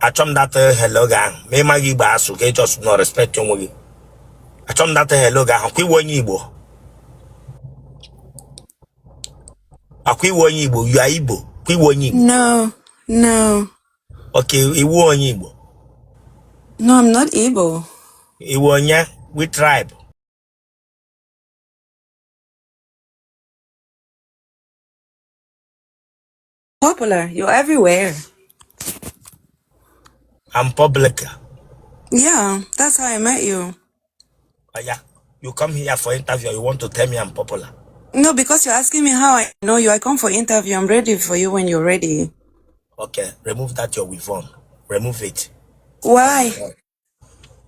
Achọ m that hello gị ahụ ma ị maghị Igbo asụ ka ị just nọ respect onwe gị. Achọ m that hello gị ahụ kwa iwe onye Igbo. Akwa iwe onye Igbo, you are Igbo. Kwa iwe onye Igbo. No, no. Okay, iwe onye Igbo. No, I'm not Igbo. Iwe onye which tribe? Popular. You're everywhere. I'm public. Yeah, that's how I met you. Oh, yeah. You come here for interview, you want to tell me I'm popular. No, because you're asking me how I know you. I come for interview. I'm ready for you when you're ready. Okay, remove that your weave on. Remove it. Why?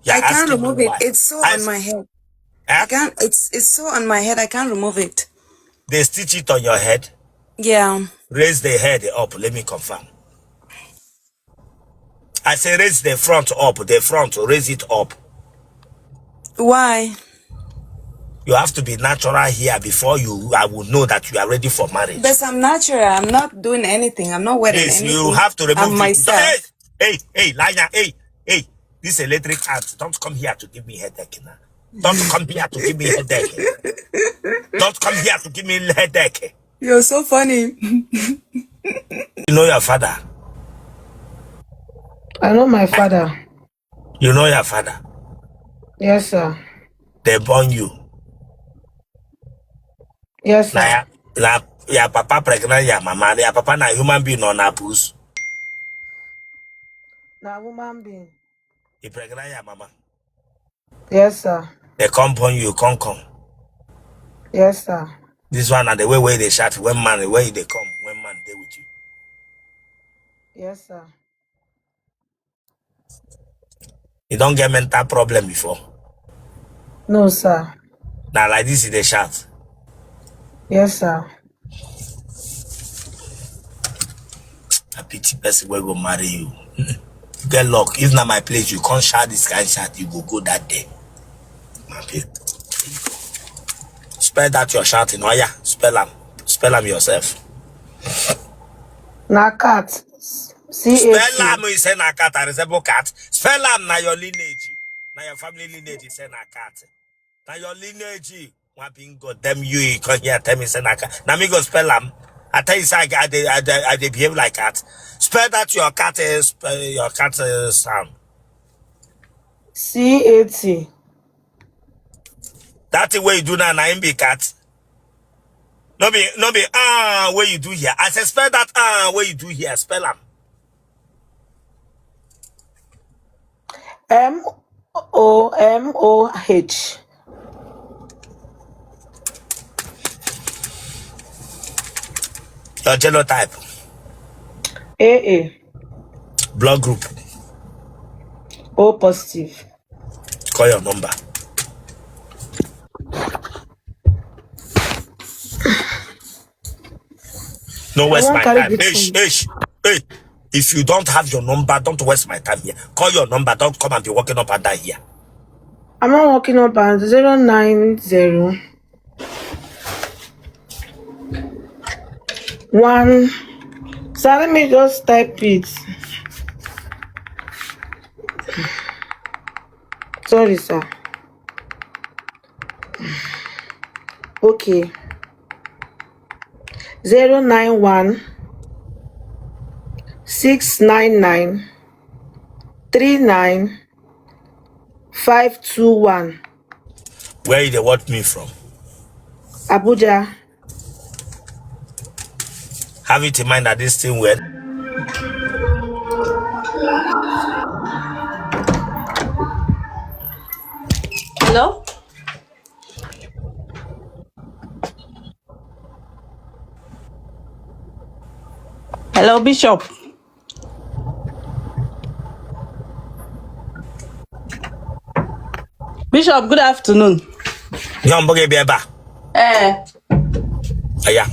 You're I can't asking me remove it. why. It's so I, on my head. I eh? can't. It's so on my head. I can't remove it. They stitch it on your head. Yeah. Raise the head up. Let me confirm. I say raise the front up. The front, raise it up. Why? You have to be natural here before you. I will know that you are ready for marriage. But I'm natural. I'm not doing anything. I'm not wearing Please, you anything. have to I'm remove it. Hey, myself. hey, hey, Lanya, hey, hey. This electric ant, don't come here to give me headache now. Don't come here to give me headache. Don't come here to give me headache. You're so funny. You know your father. I know my father. You know your father. Yes, sir. They born you. Yes, Na sir. ya, na your papa pregnant your mama. Your papa na human being on a bus. Na woman being. He pregnant your mama. Yes, sir. They come born you, come come. Yes, sir. This one and the way where they shout when man where they come when man they with you. Yes, sir. You don't get mental problem before. No, sir. Now like this they shout. Yes, sir. A pity person will go marry you. You get luck. If not my place, you can't shout this kind shout. You go go that day. Okay. Spell that you're shouting. Oh yeah, spell them. Spell them yourself. Na cat. C A Spell T. am. You say na cat. I resemble cat. Spell am na your lineage. Na your family lineage. You say na cat. Na your lineage. One bingo. Them you come here. Tell me say na cat. Na me go spell am. I tell you say I dey behave like cat. Spell that your cat. Spell your cat sound. C A T. That thing wey you do now, na him be cat. No be what you do here. I say spell that what you do here. Spell am. M O M O H. Your genotype, A A. blood group. O positive. Call your number. No I waste won't my carry time. big Hey, phone. hey, hey. If you don't have your number, don't waste my time here. Call your number. Don't come and be walking up and down here. I'm not walking up and 090 1. So let me just type it. Sorry, sir. Okay. 091 699 39 521. Where you dey want me from? Abuja. Have it in mind that this thing will. Hello? Hello, Bishop. Bishop, good afternoon. Ihe mbụ gị bịa ebe a. Ee, Ya.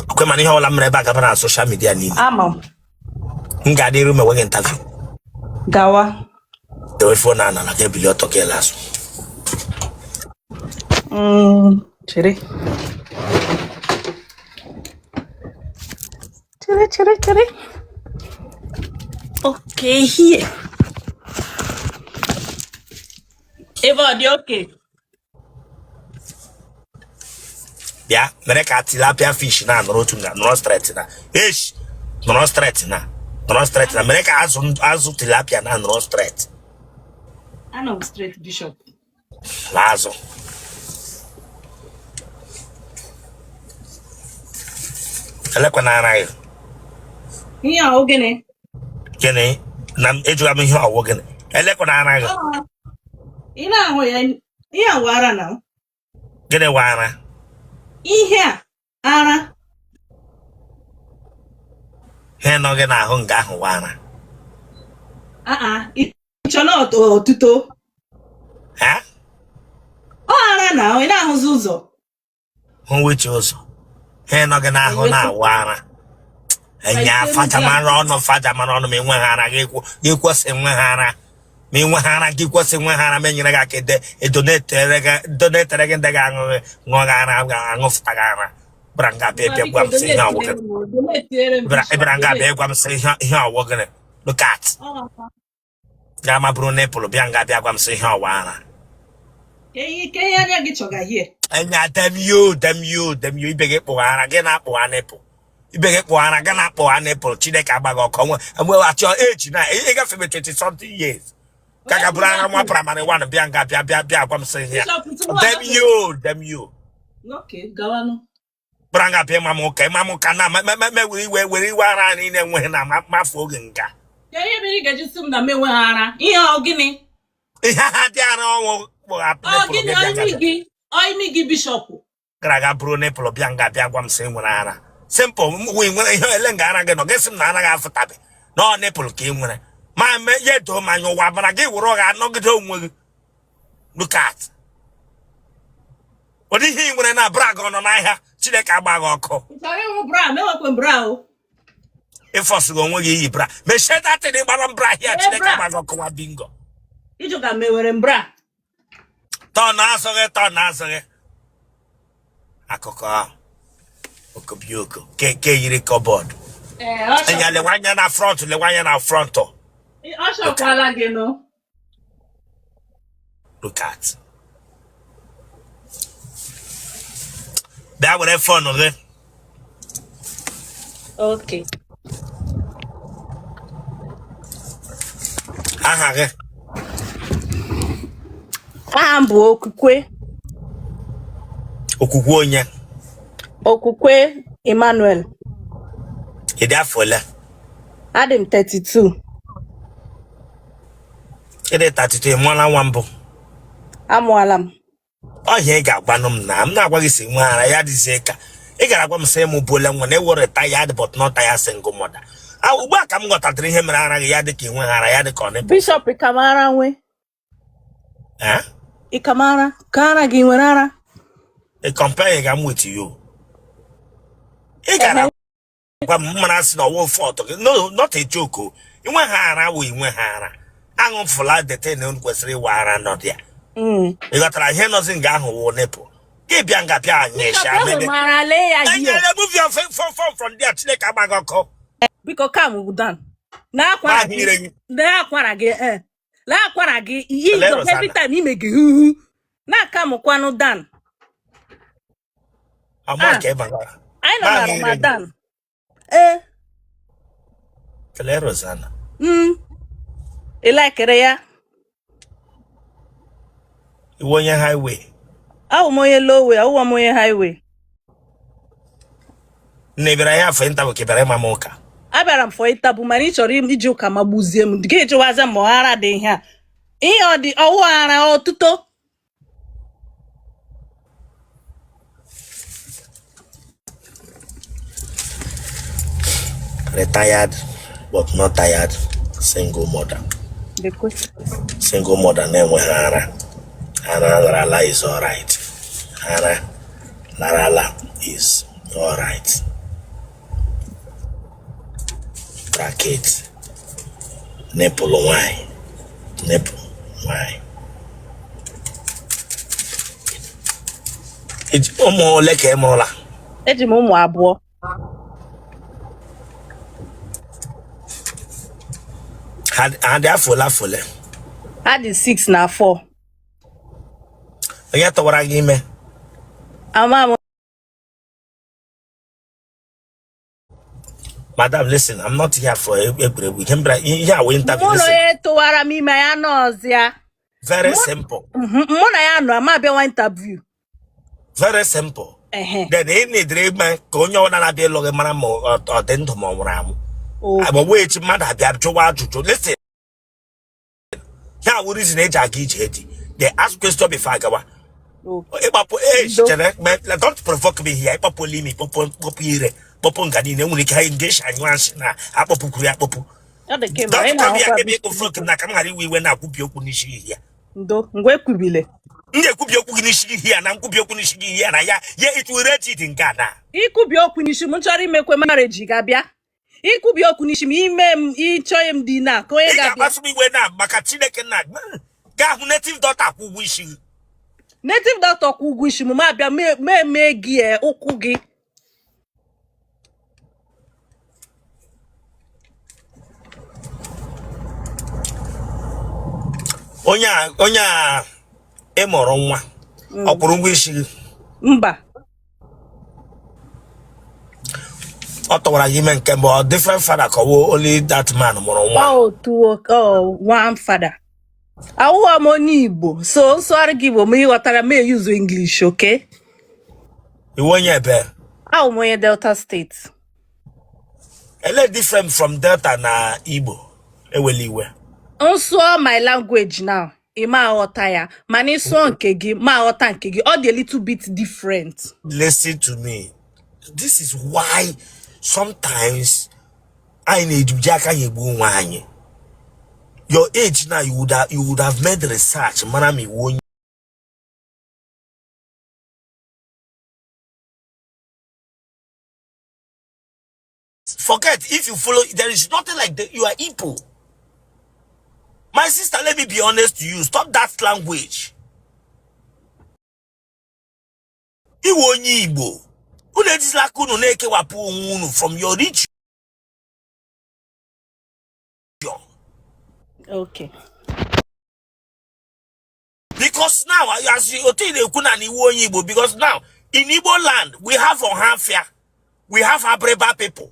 Okwe mana ihe ọbụla m mere ebe a gaba na social media niile. ama m. M ga-adị iru ma enweghị interview. Gawa. Dewe phone a n'ala ka ebili ọtọ gị ele azụ. Chere. Chere, chere, chere. Okay, here. Ebe ọ dị okay. Bịa mere ka tilapia fish na nọrọ otu nga nọrọ straight na esh nọrọ straight na nọrọ straight na mere ka azụ azụ tilapia na nọrọ straight. Anọ m straight, Bishop. Na azụ elekwana ara gị. Ihe a ọ gịnị? Gịnị na m ejụga m ihe ọwụ gịnị? Elekwana ara gị. Ị na-ahụ ya, ihe a wụ ara na. Gịnị wụ ara? Ihe a ara. Ihe nọ gị n'ahụ nga ahụ wụ ara. Aa, ị chọ na ọtụtụ. Ha? Ọ ara na ị na-ahụzi ụzọ. Hụ wechi ụzọ. Ihe nọ gị n'ahụ na-awụ ara. Enya fajamara ọnụ fajamara ọnụ ma ị nweghị ara gị kwụsị nweghị ara. Ma ị nweghị ara gị kwụsị nweghị ara ma enyere gị aka ede edonetere gị ndị ga-aṅụ gị ṅụọ gị ara ga-aṅụfụta gị ara bịara nga bịa bịa gwa m sị ihe ọwụ gịnị bịara nga bịa gwa m sị ihe ọwụ gịnị. Look at ga ma bụrụ nipple bịa nga bịa gwa m sị ihe ọwụ ara. Enya damn you, damn you, damn you. Ibe gị kpụgha ara gị na-akpụgha nipple. Ibe gị kpụgha ara gị na-akpụgha nipple. Chineke agba gị ọkụ nwe enwe achọ eji na ị gafebe 20 something years ka ga bụrụ ara nwa primary 1 bịa nga bịa bịa bịa gwa m sị ihe ya. Damn you, damn you. Bịara nga bịa ịma m ụka ịma m ụka na ma were iwe were iwe ara anyị na-enweghị na mafu oge nga. Ihe mere ị ga-eji sị m na m enweghị ara, ihe ọ gịnị? Ihe ha dị ara ọnwụ kpụgha nipple gị bịa nga imi gị, Bishop. Gara aga bụrụ nipple bịa nga bịa gwa m sị nwere ara. Simple wee nwere ihe ele nga ara gị nọ gị sị m na ara gị afụtabe na ọ nipple ka ị nwere ma mee ya doo m anya ụwa bara gị were ọga anọgide onwe gị. Look at ụdị ihe ị nwere na bra gị ọ nọ n'ahịa. Chineke agba gị ọkụ. Ị force gị onwe gị iyi bra mechie datin gbara m bra hịa. Chineke agba gị ọkụ nwa bingo. Ịjụ ka m enwere m bra. Tọ na azụ gị, tọ na azụ gị. Akụkọ ahụ okobioko ke yiri cupboard. Anya lewe anya na front, lewe anya na front. Ọ chọkwala gị nụ. Look at. Bịa were phone gị. Okay. Aha gị? Aha m bụ Okwukwe. Okwukwe onye? Okwukwe Emmanuel. Ị dị afọ ole? Adị m 32. Ị dị 32, ị mụọla nwa mbụ? Amụọla m. Ọhịa ị ga-agwanụ m na m na-agwa gị si nwe ara ya dịzie ka ị gara agwa m sị mụ buola nwa na ewere tired but not tired single mother. Ugbu a ka m ghọtatara ihe mere ara gị ya dị ka inwe ara ya dị ka ọ nipple. Bishop, ị ka m ara nwe? Ị ka m ara ka ara gị nwere ara? Ị compare ga m with you. Ị gara gwa m mara sị na ọwụ fault gị. No, not a joke o. Inwe ha ara wụ inwe ha ara. Aṅụfụla the thing kwesịrị ịwa ara nọ dị ya. Ị ghọtara ihe nọzi nga ahụ wụ nipple. Gị bịa nga bịa anyị Bishop, esha enwe m ara, lee ya Enye here. remove your phone from there. Chineke agba gị ọkụ. Biko calm down. Na akwara Ma hire gị. gị. Na akwara gị eh. Na akwara gị Lee i Rosanna. every time ime gị huhu. Na calm down. Ama nke ịba gara. Anyị nọ Ma na hire gị. Ramadan. Eh. Kelee Rosanna. Ị likere ya? Iwe onye highway. Awụ m onye loway, awụwa m onye highway. Nne bịara ya afọ nta bụ ka bịara ịma m ụka. Abịara m for interview mana ị chọrọ iji ụka magbuzie m. Gị jụwazie m ara dị ihe a. Ihe ọ dị ọwụ ara ọtụtụ. Retired but not tired single mother. Single mother na-enweghị ara. Ara larala is alright. Ara larala is alright. Bracket. Nipple nwanyị. Nipple nwanyị. Ụmụ ole ka ị mụrụla? Eji m ụmụ abụọ. Ha dị afọ ole, afọ ole? Ha dị 6 na 4. Onye tọwara gị ime? Ama m. Madam, listen, I'm not here for egwuregwu. Ihe m bịara ihe a wụ interview. Mụ na Listen. onye tụwara m ime ya nọọzi ya. Very simple. Mụ na ya nọ ama abịawa interview. Very simple. Ehe. Then ị na-edere ime ka onye ọbụla na-abịa ịlụ gị mara ma ọ dị ndụ ma ọ nwụrụ anwụ. O. Agba echi mmadụ abịa jụwa ajụjụ. Listen, ya wụ reason eji aga ije di. They ask question before agawa. Ịgbapụ age Ndo. chere, don't provoke me here. Ịkpọpụ imi, kpọpụ kpọpụ ire, kpọpụ nga niile nwere ike nga esi anyụ asị na akpọpụkwuru ya akpọpụ. Ọ dị ka ị mara, Don't ị come here na-ahụkwa ebe ịkpọpụ m na ka m ghara iwe iwe na-akwubi okwu n'isi gị ya. Ndo, ngwa ekwubile. M ga-ekwubi okwu gị n'isi gị here na nkwubi okwu n'isi gị here na ya ya it will rate it nke a na. Ikwubi okwu n'isi m chọrọ imekwe marriage ga-abịa. Ikwubi okwu n'isi m ime m ịchọghị m di na ka onye Ị ga-abịa. ga-akpasu m iwe na maka Chineke na gaa hụ native doctor akwụ ụgwọ isi gị. Native doctor kwụ ụgwọ isi m ma abịa mee mee gị ụkwụ gị. Onye a ị mụrụ nwa ọ kwụrụ ụgwọ isi gị? Mba. Ọ tọwara gị ime nke mbụ, ọ different father ka ọ wụ only that man mụrụ nwa? Otu nwoke, ọ one father. Awụghọ m onye Igbo, so nsụgharị gị Igbo ma ị ghọtara m eyuzu English, okay? Ị wụ onye ebe? Awụ m onye Delta State. Ele different from Delta na Igbo? Ewela iwe. M sụọ my language now, ị ma aghọta ya, mana ị sụọ nke gị, ma aghọta nke gị. Ọ dị a little bit different. Listen to me, this is why sometimes anyị na-eji aka anyị egbu onwe anyị. Your age now, you would have made research mara ma ị wụ onye. Forget if you follow, there is nothing like that. You are Igbo. My sister, let me be honest to you, stop that language. Ị wụ onye Igbo. Unu ejizila aka unu na-ekewapụ onwe unu from your region. Okay. Because now, as you otu ị na-ekwu na ị wụ onye Igbo, because now in Igbo land we have Ohafia, we have Abiriba people.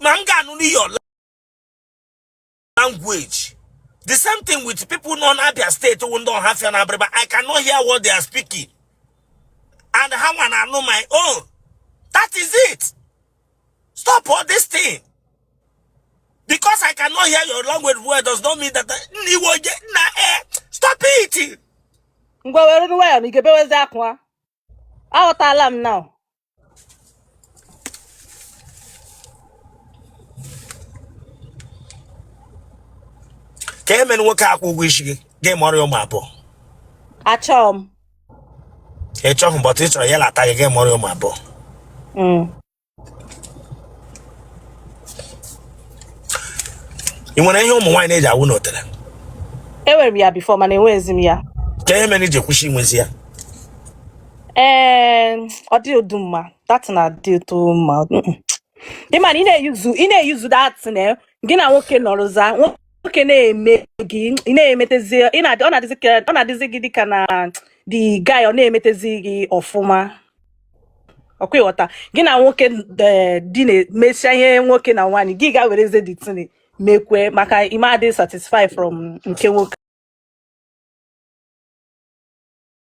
Ma m ga-anụ your language. The same thing with people nọ n'Abia State wụ ndị Ohafia na Abiriba. I cannot hear what they are speaking and ha nwa na-anụ my own. That is it. Stop all this thing. Because I cannot hear your language well does not mean that na stop it. Ngwa were nwayọọ na ị ga-ebewezi akwa. Aghọtala m now. Ka e mere nwoke akwụ ụgwọ isi gị, gị mụọrọ ya ụmụ abụọ. Achọọ m. Ị chọghị, but ị chọrọ ya lata gị, gị mụọrọ ya ụmụ abụọ. Ị nwere ihe ụmụ nwaanyị na-eji awụ n'otele? Enwere m ya before, mana enweghịzi m ya. Ka ihe mere i ji kwụsị inwezi ya? Ee, ọ dị ụdị mma that na adị ụtọ mma. Ị ma na ị na-eyuzu that thing, gị na nwoke nọrọza, nwoke na-eme gị, ị na-emetezi, ọ na-adịzi gị dịka na the guy ọ na-emetezi gị ọfụma. Ọkwa ịghọta gị na nwoke di na-emesịa ihe nwoke na nwaanyị gị ga wereze the thing mekwe maka ime adị satisfy from nke nwoke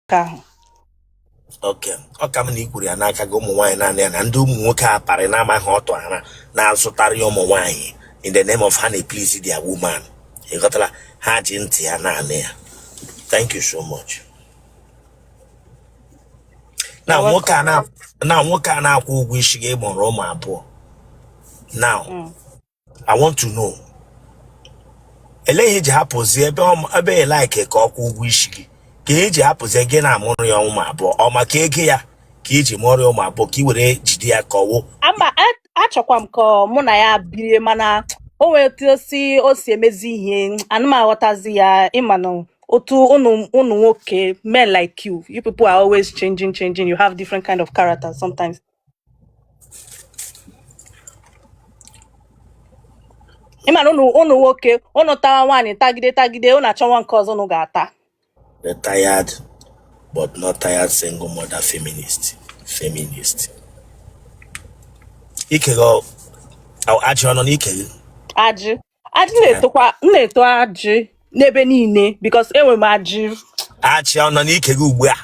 ahụ. Okay, ọ ka m na ikwuru ya n'aka gị. Ụmụ nwaanyị naanị ya na ndị ụmụ nwoke a parị na-amaghị ọtụ ara na-azụtarị ụmụ nwaanyị in the name of ha na-please their woman. Ị ghọtara? Ha ji ntị ya naanị ya. Thank you so much. Na You're nwoke a welcome. na nwoke a na-akwụ ụgwọ isi gị mụrụ ụmụ abụọ now. I want to know, elee ihe eji hapụzie ebe ị like ka ọ kwụ ụgwọ isi gị, ka eji hapụzie gị na-amụrụ ya ụmụ abụọ? Ọ maka ego ya ka iji mụọrọ ya ụmụ abụọ ka ị were jide ya, ka ọwụ? Ama achọkwa m ka mụ na ya birie, mana o nwere otu o si emezi ihe, ana m aghọtazi ya. Ịma na otu unu nwoke, men like you people are always changing, changing. You have different kind of characters sometimes. Ị ma na unu nwoke unu tawa nwaanyị tagide tagide unu achọwa nke ọzọ unu ga-ata. Retired but not tired single mother feminist. Feminist. Ike gị ajị ọ nọ n'ike gị? Ajị ajị na-etokwa m na-eto ajị n'ebe niile because enwe m ajị. Ajị ọ nọ n'ike gị ugbu a?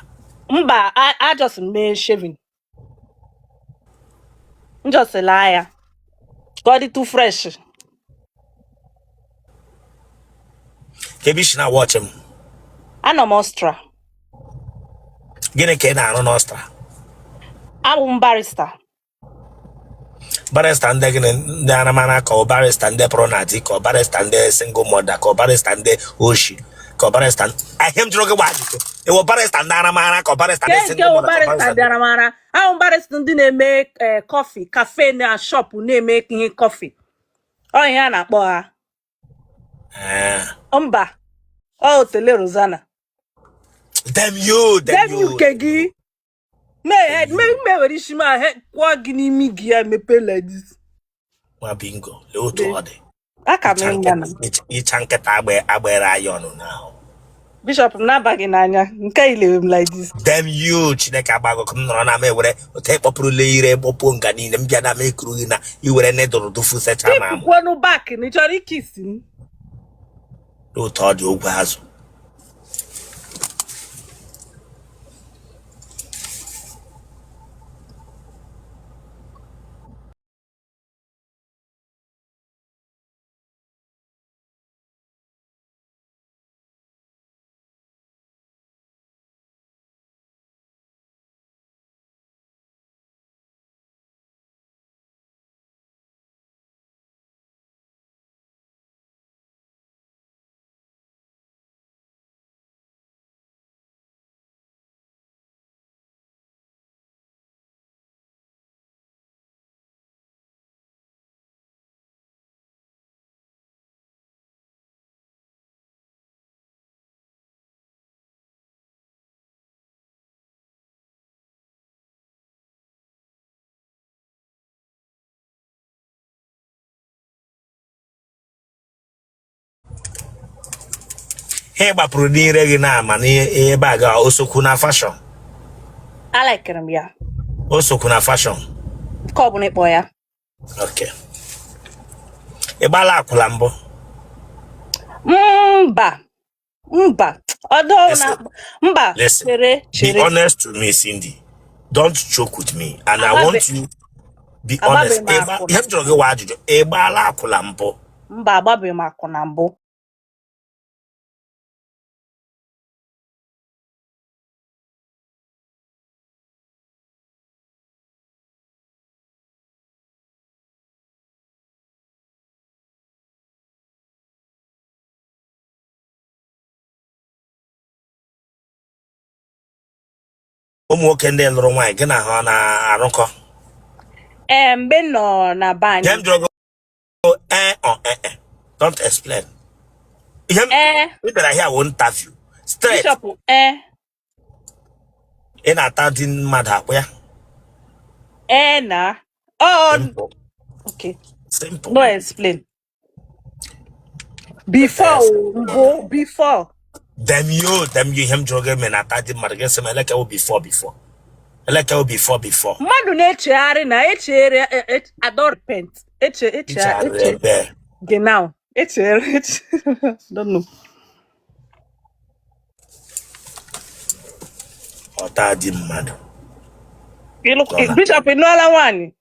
Mba, a just mee shaving. M just laa ya ka ọ dịtụ fresh. Ka ebe i si na-watch m? Anọ m Ọstra. Gịnị ka ị na-arụ n'Ọstra? Abụ m barrister. Barrister ndị gịnị? Ndị aramara ka ọ barrister ndị pụrụ na di ka ọ barrister ndị single mother ka ọ barrister ndị oshi ka ọ barrister ahịa m jụrụ gị gba ajụjụ ị wụ barrister ndị aramara ka ọ barrister ndị Nke nke single wụ mother ka ọ barrister barrister ndị aramara. Ahụ barrister ndị na-eme coffee, cafe na shop na-eme ihe coffee. Ọ ihe a na-akpọ ha. Mba, ọ otele Rosanna. Damn you, damn Damn you you. nke gị. Mee mee were isi m ahụ kwụọ gị n'imi gị ya mepe like this. Nwa bingo, lee otu ọ dị. Aka m ịma na. Ịcha nkịta agbere anya ọnụ n'ahụ. Bishop m na-abaghị n'anya nke i lewe m like this. Damn you, Chineke agbago ka m nọrọ na m ewere otu ịkpọpụrụla ire kpọpuo nga niile m bịa na m ekuru gị na iwere needle dụfusecha m amụ. Kwuonu back na ị chọrọ ikisi m. Otu ọ dị ogwe azụ. Ihe gbapụrụ n'ire gị na-ama n'ebe a ga o sokwu na fashion. Alikere m ya. O sokwu na fashion. Nke ọ bụla ịkpọ ya. Okay. Ị gbala akwụla mbụ? Mba. Mba. Ọdọ na mba. Listen. Chere Be chere. honest to me, Cindy. Don't joke with me. And I want you be honest. Agbabeghị m akwụna. Ihe m jụrụ gị wa ajụjụ. Ị gbala akwụla mbụ? Mba, agbabeghị m akwụna mbụ. Ụmụ nwoke ndị lụrụ nwaanyị gị na ha ọ na-arụkọ? Ee, mgbe m nọ na be anyị. Ihe m jụrụ gị ee or ee e don't explain. Ihe m Ee. ị bịara here wụ interview straight. Bishop, ee. Ị na-ata di mmadụ akwụ ya? Ee na. Oh, Simple. okay. Simple. No explain. Before, mbụ, before. Damn you, damn you, ihe m jụrụ gị mere na-ata di mmadụ gị sị m eleke wụ before before. Eleke wụ before before. Mmadụ na-echegharị na echere I don't repent. Eche eche Ichegharịrị eche ebe. gị now. Echere eche. Don't know. Ọta di mmadụ. Bishop, ị nụọla nwaanyị?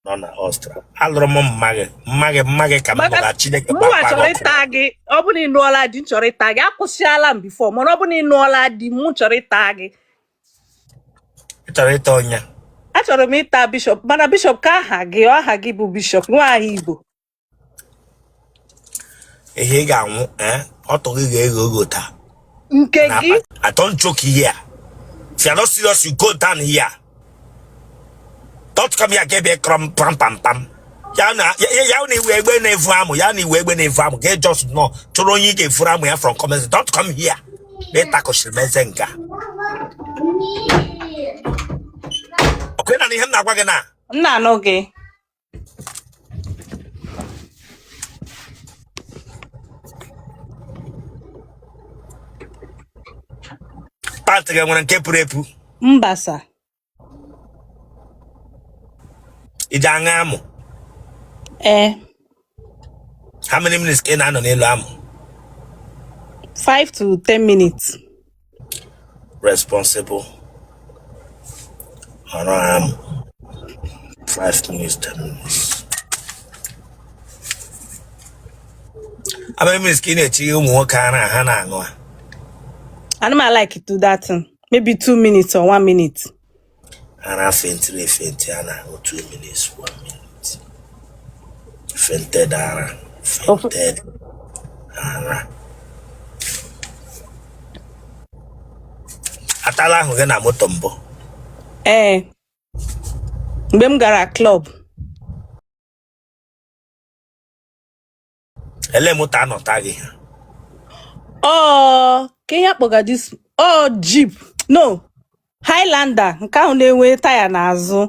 Nọ na Ọstra. Alụrụ m mma gị, mma gị, mma gị ka m Maka nụrụ Chineke mụnwa gbakwa gị chọrọ ọkụ. ịta gị, ọ bụrụ na ị nụọla di m chọrọ ịta gị, akwụsịala m before, mana ọ bụrụ na ị nụọla di m chọrọ ịta gị. Ị chọrọ ịta onye? Achọrọ m ịta Bishop, mana Bishop ka aha gị, aha gị bụ Bishop, nwa aha Igbo. Ihe ị ga-anwụ, ọtụ gị ga-eghe oghe taa. Nke gị? I don't joke here. If you are not serious, you go down here. Don't come here get me crum pam pam pam. Ya na ya na iwe egbe na-evu amụ, ya na iwe egbe na-evu amụ, ga just nọ chọrọ onye ị ga-efuru amụ ya from comment. Don't come here. Na ịtakọchiri m eze nga. Ọkwa ị na ihe m na-agwa gị na? M na-anụ gị. Belt gị nwere nke pụrụ epu? Mba sir. I ji aṅụ amụ? Ee. How many minutes ka ị na-anọ n'elu amụ? 5 to 10 minutes. Responsible ọrụ amụ 5 minutes, 10 minutes. How many minutes ka ị na-echi ụmụ nwoke ara ha na-aṅụ a? Ana m like to that thing. Maybe 2 minutes or 1 minute. Ara fentiri efenti a na-aṅụ 2 minutes, 1 minute. Fainted ara, fainted ara. Atala ahụ gị na moto mbụ? Ee, mgbe m gara club. Ele moto anọta gị? Ọ ka ihe akpọga this ọ Jeep, no, Highlander nke ahụ na-enwe taya n'azụ.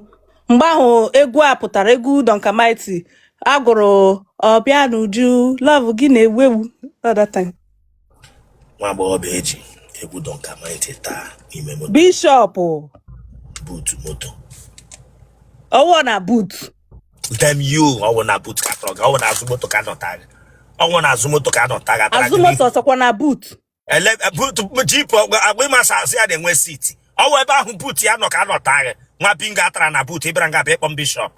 Mgbe ahụ egwu a pụtara, egwu Duncan Mighty agụrụ ọbịa n'uju, love gị na-ewu ewu all that time. Nwa agbọghọbịa eji egwu Duncan Mighty taa n'ime moto. Bishop. Boot moto. Ọwụ na boot. Damn you, ọwụ na boot ka tọrọ gị, ọwụ na azụ moto ka nọta gị, ọwụ na azụ moto ka nọta gị, atara Azụ gị moto n'ihu. ọsọkwa na boot. Ele boot jeep agba ịmasị azụ ya na-enwe seat, ọwụ ebe ahụ boot ya nọ ka nọta gị. Nwa bingo atara na boot, ịbịara nga bịa ịkpọ m bishop.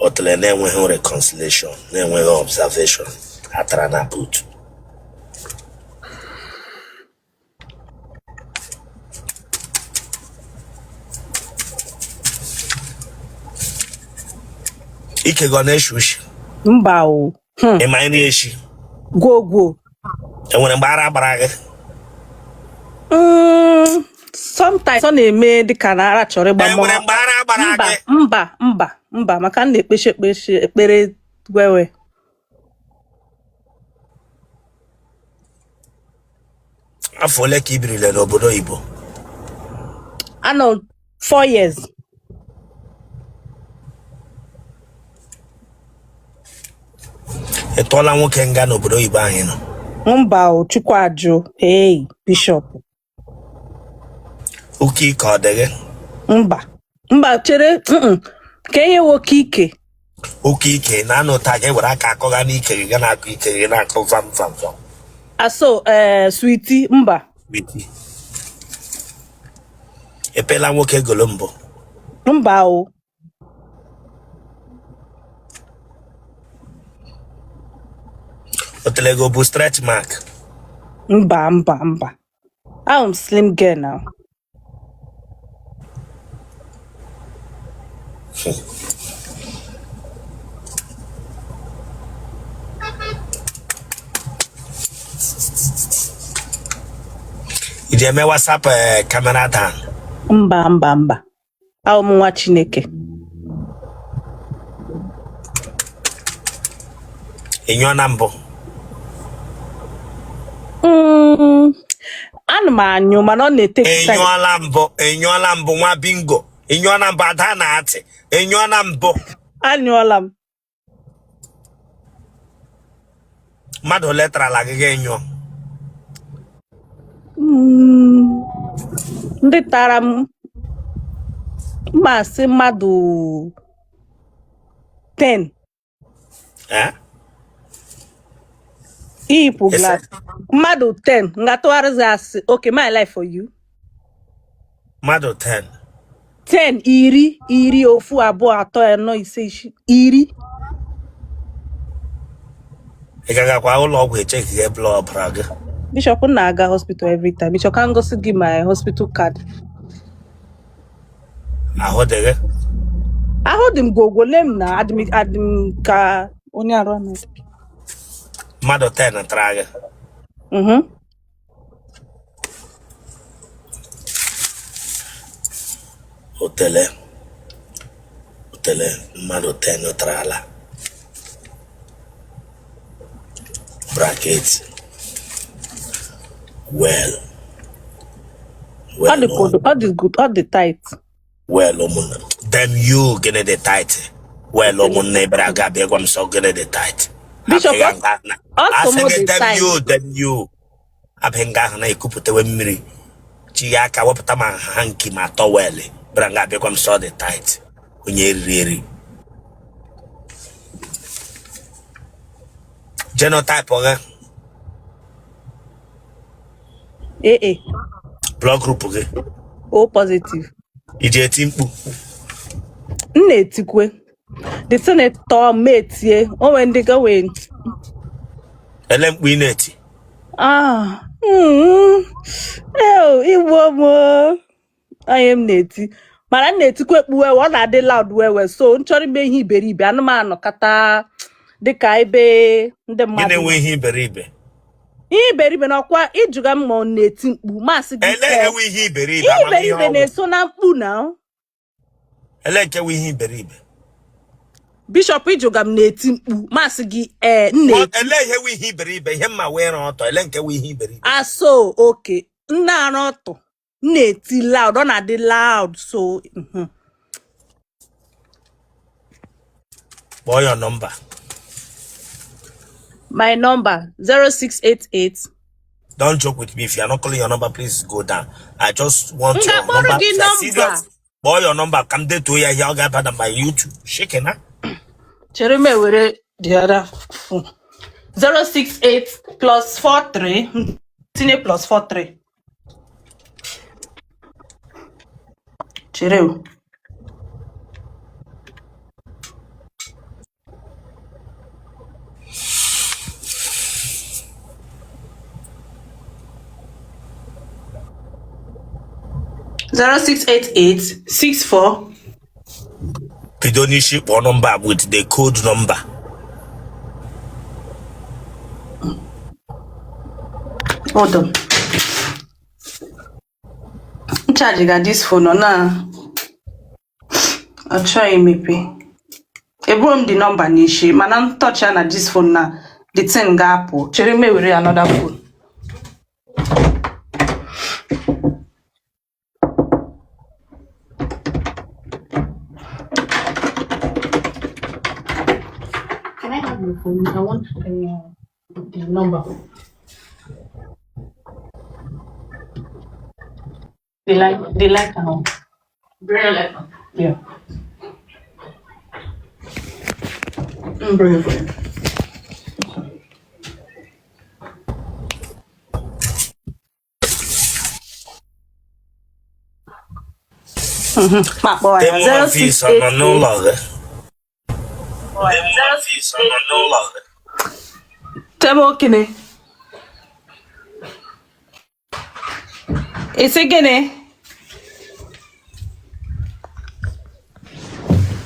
Otele na-enweghị reconciliation, na-enweghị observation, atara na boot. Ike gị ọ na-eshi ushi? Mba o. Ị ma nri eshi? Gwogwo. Enwere mgbe ara gbara gị? Sometimes ọ na-eme dịka na ara chọrọ ịgba m. Enwere mgbe ara gbara Mba. gị? Mba, mba, mba, maka m na-ekpechi ekpechi ekpere wewe. Afọ ole ka i birile n'obodo oyibo? Anọ 4 years. Ị tụọla nwoke nga n'obodo oyibo ahụ ị nọ? Mba o, Chukwu ajụ. Hey, Bishop. Oke ike ọ dị gị? Mba, mba, chere, ka ihe nwoke ike. Oke ike na-anụ taa gị were aka akọga n'ike gị, ga na-akụ ike gị, na-akụ vam vam vam. Aso ee, sweetie, mba. Sweetie. Epela nwoke golo mbụ? Mba o. Otelego bụ stretch mark? Mba, mba, mba, I'm slim girl now. I ji eme WhatsApp camera down? Mba, mba, mba, awụ m nwa Chineke. Ị nyụọ na mbụ? Ana m anyụ, mana ọ na-etake Ị time. nyụọla mbụ? Ị nyụọla mbụ, nwa bingo? Ị nyụọla mbụ, ada na atị? Ị nyụọla mbụ? Anyụọla m. Mmadụ ole tarala gị ga nyụọ? Ndị tara m, mma sị mmadụ 10. Eh? Iyipụ Ese. glass, mmadụ 10 nga tụgharịzi asị. Okay, my life for you. Mmadụ 10? 10, iri, iri, ofu, abụọ, atọ, anọ, ise, isii, iri. Ị gagakwa ụlọ ọgwụ echekighe blood ọbara gị? Bishop, m na-aga hospital every time. Bishop, ka m gosi gị my hospital card. Ahụ dị gị? Ahụ dị m gwogwo, lee m na adị m adị m ka onye arụ anaghị. Mmadụ 10 tara gị? Mhm. Otele, otele mmadụ 10 tarala, bracket well. Ọ Well. dị good, ọ dị good, ọ dị tight. Well, ụmụnne, damn you, gịnị dị tight? Well, ụmụnne bịara aga abịa gwa m sọ gịnị dị tight. Bishop, Abịa nga na ọ sọ asị mụ gị dị damn tight. you, damn you. Abịa nga ahụ na-ekupụtawe mmiri chi ya aka wepụta ma hanky ma towel bịara nga abịa gwa m sọ dị tight. Onye eriri eri. Genotype gị, AA. Blood group gị, O positive. Iji eti mkpu. M na-etikwe. The thing tọọ m etie. O nwere ndị ga wee Ele mkpu ị na-eti. ah igbo m o. Onye m na-eti mana m na-etikwa ekpu wewe ọ na-adị loud wewe so m chọrọ ime ihe iberibe anụmanụ kata dịka ebe ndị Gịnị mmadụ nwe nọ. ihe iberibe? Ihe iberibe na ọkwa ịjụga m ma ọ na-eti mkpu masị gị Ele ee ewe ihe iberibe ihe amamihe iberibe ọgwụ. na-eso na mkpu na Ele nke we ihe iberibe. Bishop ịjụga m na-eti mkpu masị gị ee m What na-eti ele ihe we ihe iberibe ihe mma wee rọ ọtọ ele nke we ihe iberibe. aso oke m na-arụ ọtụ m na-eti loud ọ na-adị loud so Kpọọ your number. My number 0688. Don't joke with me. If you are not calling your number, please go down. I just want M your ga-akpọrọ number. gị If you are nọmba. serious, kpọọ your number. Ka m detuo ya ihe ọ ga-aba na my YouTube. Shikena. Chere m ewere the other phone. 068 plus 43. Tinye plus 43. Chere o. 0688 64. Bido n'isi kpọọ nọmba with the code number. Hold on. M charge ga this phone ọ na ọ chọghị imepe. Eburo m the number n'isi mana m touch ya na this phone na the thing ga-apụ. Chere m ewere another phone. Can I have your phone? I want the number. They like now. Very like. Yeah. Bring it for you. Ma kpọọ ya Temu Office ọ nọ 0688 n'ụlọ gị? Temu Office ọ nọ n'ụlọ gị? Temu okene. Isi gịnị?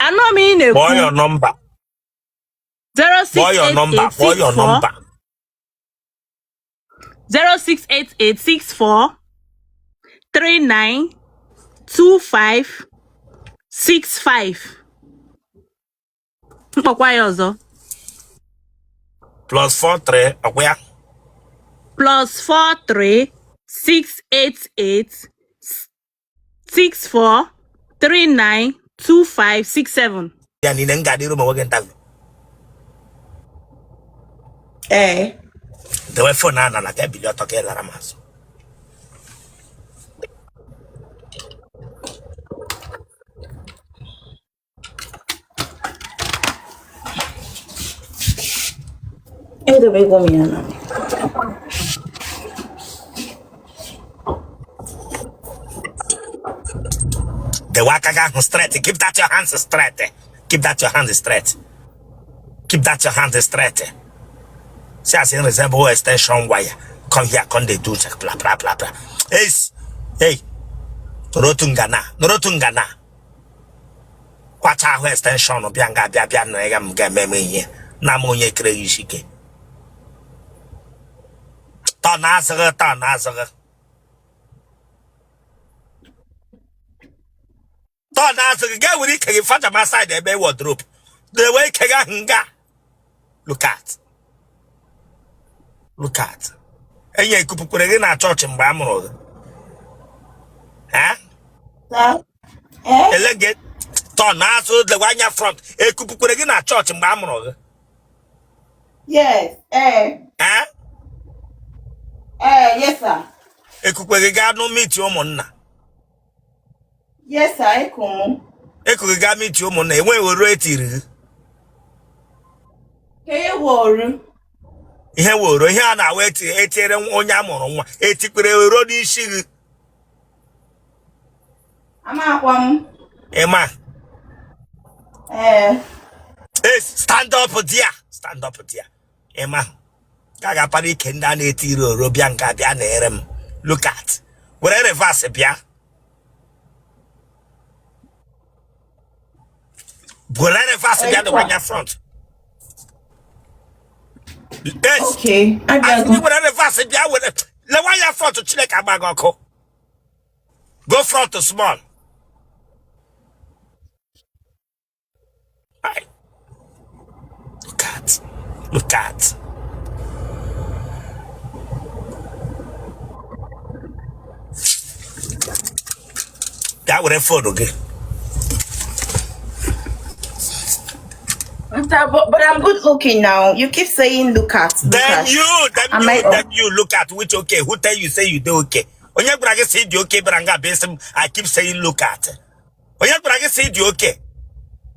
Anọ m ị Kpọọ na-ekwu. your number. Kpọọ your number. Kpọọ your 068864 number. 068864 39 25 65. Mkpọkwa ya ọzọ. Plus 43 ọkwa ya. Plus 43 688 64 39 25 67. Ya niile m ga-adịru ma nwoke interview. Ee. Dewe phone ahụ n'ala ka ebili ọtọ ka ị lara m azụ. Edobego m ya na. Dewe aka gị ahụ straight. Keep that your hands straight. Keep that your hands straight. Keep that your hands straight. See as in resemble extension wire. Come here, come they do check blah blah blah blah. Hey, hey, nọrọ otu ngana, nọrọ otu ngana. Kwacha ahụ extension bịa nga bịa bịa na ya m ga-eme m ihe. Na m onye kere gị isi ike. Tọ na azụ gị, tọ na azụ gị. Tọ na azụ gị, gaa were ike gị fajama side ebe wardrobe. Dewe ike gị ahụ nga. Look at. Look at. Enyi ekupukwere gị na chọọchị mgbe a mụrụ gị. Ha? Eh? Ele gị Turn azụ, lewe anya front. Ekupukwere gị na chọọchị mgbe a mụrụ gị? Yes. Eh. Ee? Eh, yes, sir. Ekukwe gị gaa nụ meet ụmụnna? Yes, sir. Eku mụ. Eku gị gaa meet ụmụnna, enweghị oru etiri gị? Ka e woru. Ihe woro ihe a na-awa etinyere onye a mụrụ nwa, etikwere oro n'isi gị? Amakwa m. Ịma? Ee. Hey, stand up there, stand up there. Ịma ka ga-apara ike ndị a na-etiri oro bịa nga bịa na-ere m. Look at, were reverse bịa, were reverse bịa, dịkwa anya front. Yes. Okay. Asị Abịago. gị were reverse bịa, were lewa anya front. Chineke agba gị ọkụ. Go front small. Aye. Look at, look at. Bịa were phone gị. But, but I'm good looking now. You keep saying look at, look Then at. you, then Am you, I then you look at which okay. Who tell you say you dey okay? Onye gwara gị sị dị okay bịara nga bịa sị m I keep saying look at. Onye gwara gị sị dị okay?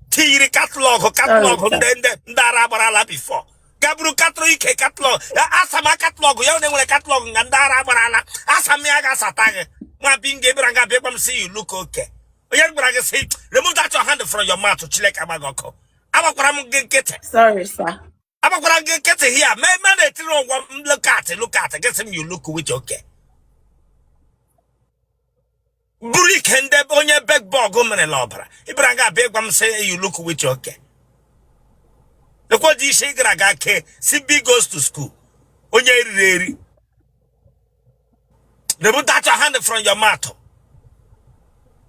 Tiyiri catalog. Sorry, Catalog. sir. Ndị ara agbarala before. Gaburu catalog ike catalog. Asama catalog ya onye nwere catalog nga ndị ara agbarala. Asam ya ga-asata gị. Nwa bingo bịara nga bịa gwa m sị you look okay. Onye gwara gị sị remove that your hand from your mouth. Chineke agba gị ọkụ. Agbakwara m gị nkịtị. Sorry, sir. Agbakwara m gị nkịtị here. Mee mee na-etiri ụgwọ m look at, look at. Gị sị m you look which okay. Buru ike ndị onye bedbug merela ọbara ịbịara nga abịa ịgwa m sị you look which okay. Lekwa dị isi ị gara aga ke si B goes to school. Onye eriri eri. Remove that your hand from your mouth.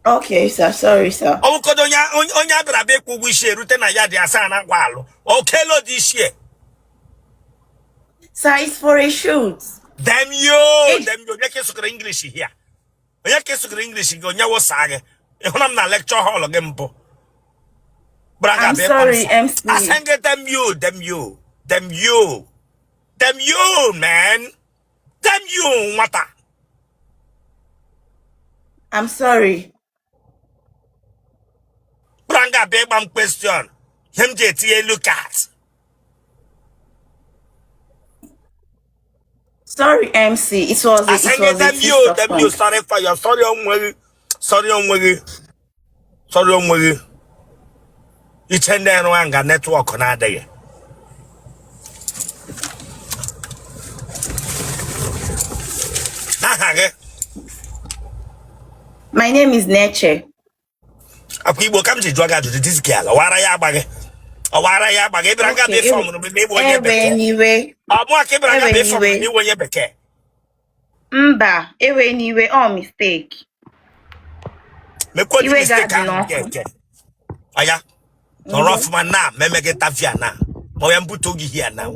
Okay, sir. Sorry, sir. Ọwụkodo onye onye abịara abịa ịkwụ ụgwọ isi erute na ya dị asaa na akwa alụ okelo dị isi. Sir, it's for a shoot. Damn you. It, Damn you. Onye ka ịsụkọrọ English here? Onye ka ịsụkọrọ English gị? Onye wụsa gị ịhụna m na lecture hall gị mbụ bịara nga I'm abịa ịkpọ m sorry, sir. MC. Asị gị damn you, damn you, damn you, damn you, man, damn you, nwata. I'm sorry. Bịara nga abịa ịgba m question ihe m ji etinye look at. Sorry, MC. It was a, Asị it gị was a damn you, twist of damn you. tongue. Sorry for your sorry onwe gị, sorry onwe gị, sorry onwe gị. Iche ndị arụ nga network na-adịghị. Aha gị? My name is Neche. Akwa Igbo ka m ji jụọ gị ajụjụ. This girl, ọwara ya agba gị, ọwara ya agba gị. Ịbịara nga Okay. bịa fọmụrụ m n'ịbụ onye Ewe bekee. n'iwe. Ọ mụa ka ịbịara nga Ewe bịa fọmụrụ n'iwe. n'ịbụ onye bekee? Mba, ewe n'iwe. All mistake. Mekwa otu Iwe mistake ga-adị ahụ n'ọkụ. nke nke ọya nọrọ Ndo. ọfụma na meme gị tafia na ma ọ ya mbute oge hia na.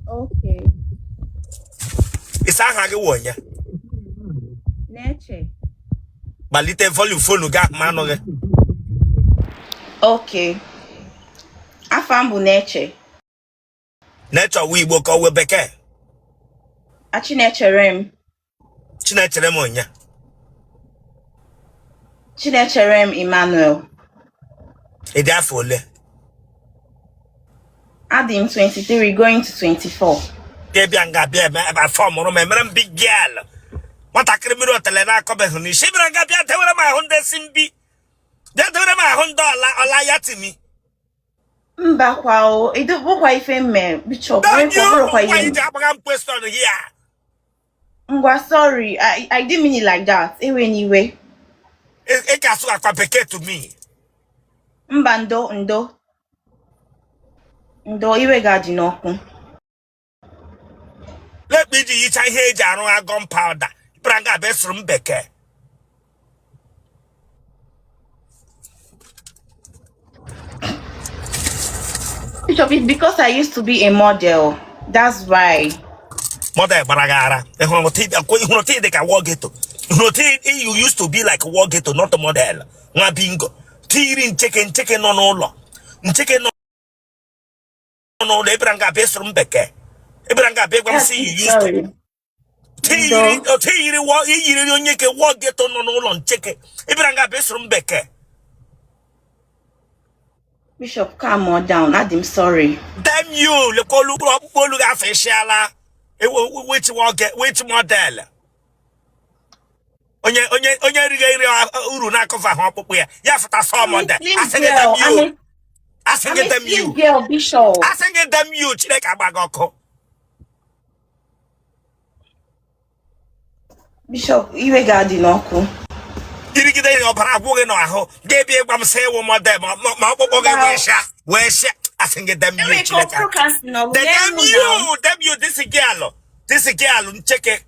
Okay. Ịsa aha gị wụ onye? Neche. Gbalite volume phone gị ahụ ma anụ gị. Okay. Afa m bụ Neche. Nature wụ Igbo ka ọ wụ bekee? Achinechere m. Chinechere m onye? Chinechere m Emmanuel. Ị dị afọ ole? Adị m 23 going to 24. Ka bịa nga bịa eme ebe afọ mụrụ m emere m big girl. Nwatakịrị mmiri otele na-akọbeghị n'isi bịara nga bịa dewere m ahụ ndị si mbi, bịa dewere m ahụ ndị ọla ọla ya timi. Mba kwa o, edobụkwa ife m mere, Bishop, Damn you. bụrụkwa ihe Why m. ji agbagha m question here? Ngwa, sorry, I didn't mean it like that. Ewe n'iwe. Ị ka asụ akwa bekee to me? Mba, ndo, ndo. Ndo, iwe ga-adị n'ọkụ. Lekpa iji yicha ihe eji arụ agọm powder bịara nga abịa sụrụ m bekee. Bishop, it's because I used to be a model. That's why. Model gbara gị ara. Ị hụrụ otu ị hụrụ otu ị dị ka war ghetto? Ị hụrụ otu you used to be like war ghetto, not a model. Nwa bingo. Tiri ncheke ncheke nọ n'ụlọ ncheke nọ n'ụlọ ị bịara nga bịa sụrụ m bekee ị bịara nga bịa gwa m That's sị you used to sorry. Ndo. tiyiri iyiri onye ke wọ ghetto nọ n'ụlọ ncheke ị bịara nga bịa sụrụ m bekee. Bishop, calm on down. Adị m sorry. Damn you, lekwa olu ọkpụkpụ olu gị afọ ịsịala which model onye onye onye erighị eri uru na-akọva ahụ ọkpụkpụ ya ya fụta sọ I'm a model slim asị gị damn girl. I'm you a asị I'm gị a damn slim you girl, Bishop. asị gị damn you Chineke agba gị ọkụ. Bishop, iwe ga-adị n'ọkụ. Irigide ya ọbara agwụ gị n'ahụ ga-ebi ịgwa m sị ịwụ model ma ọkpụkpụ gị Mba. wee sịa wee sịa asị gị damn you Enwere ka Chineke okwu ka si n'ọlụ The nye damn mụ na you, damn you, this girl, this girl, ncheke,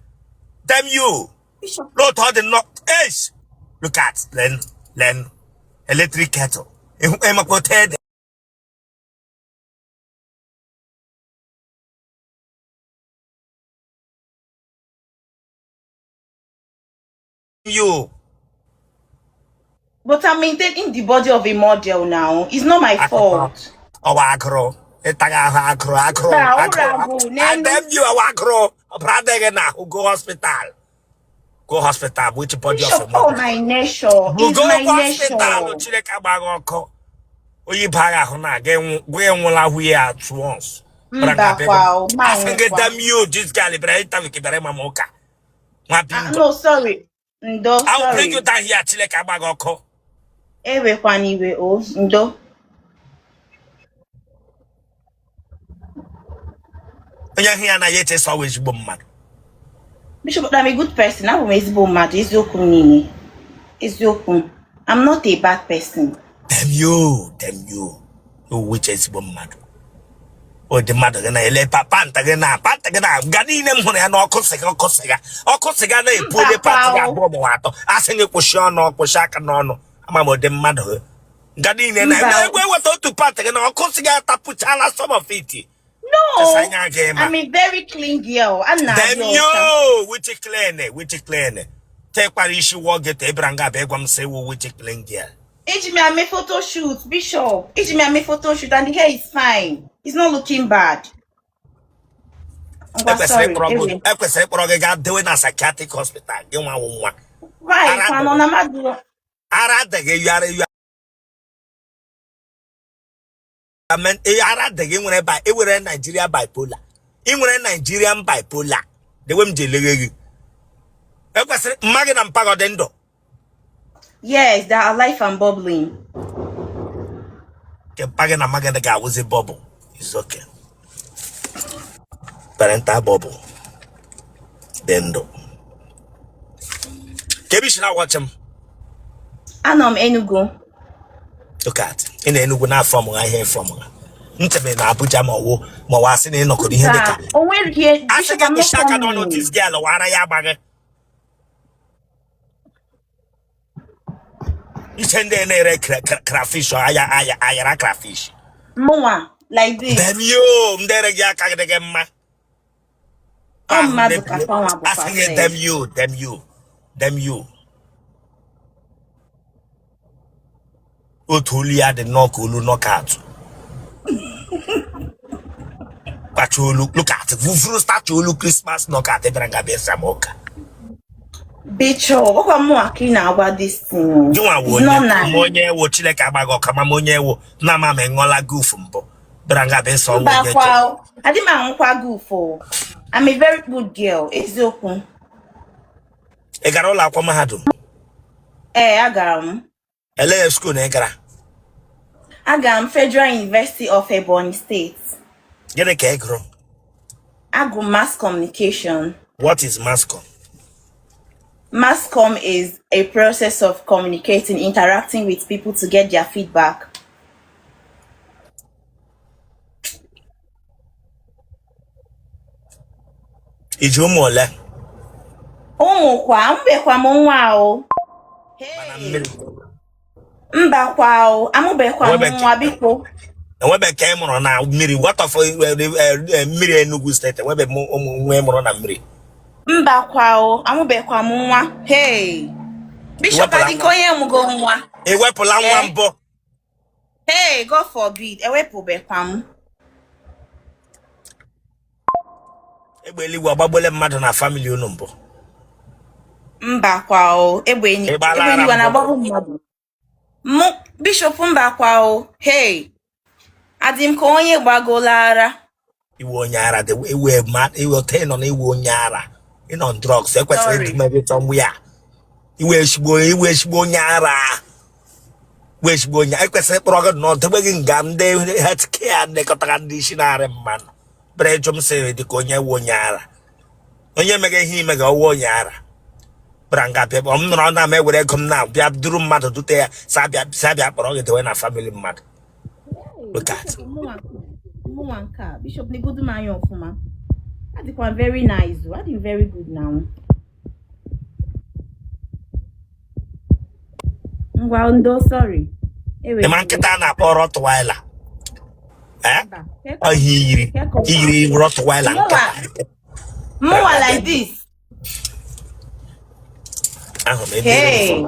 damn you. Bishop. Lord, all the not, eish. Look at, len, len, electric kettle. Ịmakwa ted. You. But I'm maintaining the body of a model now. It's not my fault. Ọwa agụrụ. Ịtaghị ahụ agụrụ, agụrụ, Mba, ụra agụrụ. bụ n'elu. Damn you, ọwa agụrụ. Ọbara adịghị n'ahụ, go hospital. Go hospital, which body of a Bishop, oh model. my nature. It's Go my hospital, nature. Chineke agbaghị ọkụ. Oyi bara ahụ na gị nwụla ahụ ya at once. Mba kwa o, ma Asị gị nwụkwa. damn you, this girl bịara interview ka bịara ịma m ụka. Nwa Ah, bingo. no, sorry. Ndo, I will bring you sorry. down here, Chineke agbaghị ọkụ. Ewekwana iwe o, ndo. Onye hụ ya anaghị eche sọ ọ wụ ezigbo mmadụ. Bishop, I'm a good person. Abụ m ezigbo mmadụ, eziokwu m niile. Eziokwu m. I'm not a bad person. Damn you, damn you. You which ezigbo mmadụ. Ụdị mmadụ gị na-ele pant gị na pant gị na nga niile m hụrụ ya na ọkụ sịga ọkụ sịga ọkụ sịga na-epu onye Mba pant kwa gị o. abụọ ma atọ asị gị kwụsị ọnụ kwụsị aka n'ọnụ ama m ụdị mmadụ gị nga niile na Mba. egwe eweta otu pant gị na ọkụ sịga atapụchala some of it. No, Chesa anya gị ma I'm a very clean girl. A na-adị Damn ọcha. you, which clean, which clean. Tekwara isi wọ ghetto ịbịara nga abịa ịgwa m sị wụ which clean girl. Eji m ame photo shoot, Bishop. Eji m ame photo shoot and the hair is fine. It's not looking bad. Ngwa, Ekwesịrị sorry, ịkpọrọ gị ewe. ekwesịrị ịkpọrọ gị gaa dewe na psychiatric hospital gị nwa wụ nwa. Why? Ara Kwa nọ adịghị na mmadụ. ara adịghị yara ya ara adịghị nwere bi ewere Nigeria bipolar. Ị nwere Nigerian bipolar. Dewe m ji eleghe gị. Ekwesịrị mma gị na mpa gị ọ dị ndụ. Yes, they are alive and bubbling. Nke mpa gị na mma gị ga-awụzi bubble. It's okay. Parental bubble. Dị ndụ. Ka ebe isi na-awatch m. Anọ m Enugu. Look at. Ị na Enugu na-afọ m ha ihe ịfọ m ha. Ntebe na Abuja ma ọwụ ma ọwụ asị na ịnọkọrọ ihe dịka. Mba, o nwere ihe Asị Bishop, gị I'm not kwụsị aka n'ọnụ coming. this girl wara ya agbaghị. Iche ndị na-ere crayfish aya aya ayara crayfish. Mụnwa, like this. Damn you, m dere gị aka dị gị mma. Ọ Ahụ mmadụ ka mebie. fanwa bụkwa Asị gị sef. damn you, damn you, damn you. Otu olu ya dị nnọọ ka olu knockout. Kpacha olu, look at, vuvuru stacha olu Christmas knockout bịara nga bịa sam ụka. Bishop, ọkwa mụnwa ka ị na-agwa this thing. Gị nwa wụ It's onye not ma nice. onye wụ Chineke agbaghị ọka ma onye wụ na ama ma ị ṅụọla goof mbụ bịara nga bịa sọ wụ Mba onye kwa che. o. Adị m aṅụkwa goof o. I'm a very good girl, eziokwu. Ị gara ụlọ akwụkwọ mahadum? Ee, agara m. Elee school na ị gara? Agara m Federal University of Ebonyi State. Gịnị ka ị gụrụ? Agụ Mass Communication. What is mass com? Mass com is a process of communicating, interacting with people to get their feedback. I ji ụmụ ole? Ụmụ kwa, amụbekwa m nwa o. Mana Hey. mmiri. Mba kwa o, amụbekwa m Enwebe nwa biko. enwebe nke ị mụrụ na mmiri. What of mmiri Enugu steeti? Enwebe m ụmụ nwa ị mụrụ na mmiri. Mba kwa o, amụbekwa m nwa. Hey. Ị Bishop wepụla adịka nwa onye mụgo nwa. Ị wepụla nwa Eh? mbụ? Hey, God forbid. Ewepụbekwa m. Egbe eluigwe ọgbagbole mmadụ na family unu mbụ? Mba kwa o. Egbe Ị gbala ara eluigwe mbụ? na-agbagbu mmadụ. Mụ, Bishop, mba kwa o. Hey, adị m ka onye gbagola ara. Iwe onye ara dị iwe ma iwe otu ị nọ na iwe onye ara ị nọ on drugs ekwesịrị Sorry. ịdị gị somewhere. Iwe ezigbo onye ara, iwe ezigbo onye ekwesịrị ịkpọrọ gị nọ debe gị nga ndị health care lekọtara ndị isi na-arị mmanụ bere jụ m sịrị dị ka onye wu onye ara, onye mega ihe ime ga ọwụ onye ara bịara nga bịa m nọrọ na m ewere ego m na bịa duru mmadụ dute ya sa bịa kpọrọ gị dewe na family mmadụ. Look at Bishop, mụnwa nke a, Bishop, negodu m anya ọfụma. Adịkwa very nice o. Adị very good now. Ngwa, ndo, sorry. Ị ma nkịta a na-akpọ Rottweiler, eh? Mba. Ọhịa iyiri iyiri Rottweiler nkịta. Mụnwa like this. Ahụ m ebe Hey.